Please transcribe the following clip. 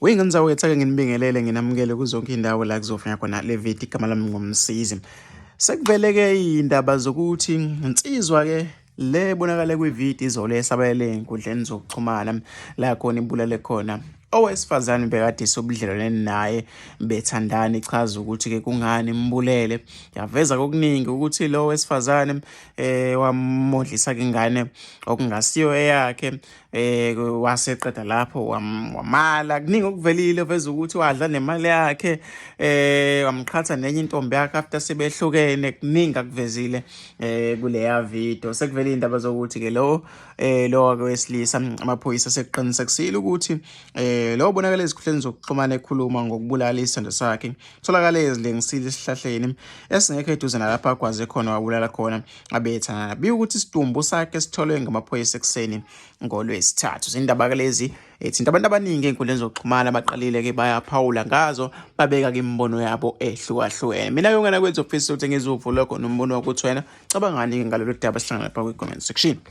Wey'ngane zakwethu ake nginibingelele nginamukele kuzonke iy'ndawo la kuzofika khona le video igama lami ngumsizi. Sekuvele-ke iy'ndaba zokuthi insizwa-ke le ebonakale kwividiyo izolo esabalele ey'nkundleni zokuxhumana la khona ibulale khona owesifazane bekade isobudlelwaneni naye bethandana ichaza ukuthi-ke kungani imbulele yaveza kokuningi ukuthi lo wesifazane wamodlisa-ke ingane okungasiyo eyakhe waseqeda lapho wamala kuningi okuvelile veza ukuthi wadla nemali yakhe wamqhatha nenye intombi yakhe after sebehlukene kuningi akuvezile kuleya video sekuvele indaba zokuthi ke lo lo wesilisa amaphoyisa sekuqinisekisile ukuthi lo obonakala ezikhundleni zokuxhumana ekhuluma ngokubulala isithando sakhe tholakala ezilengisile esihlahleni esingekho eduze nalapho agwaze khona wabulala khona abethanana bika ukuthi isidumbu sakhe sitholwe ngamaphoyisa ekuseni ngolwesithathu zindaba ke lezi ethinta abantu abaningi ey'nkundleni zokuxhumana baqalile ke bayaphawula ngazo babeka ke imibono yabo ehlukahlukene mina ke ungena kwethu ofisa ukuthi ngizuvula khona umbono wokuthi wena cabangani ngalolu daba sihlangana lapha kwi-comment section.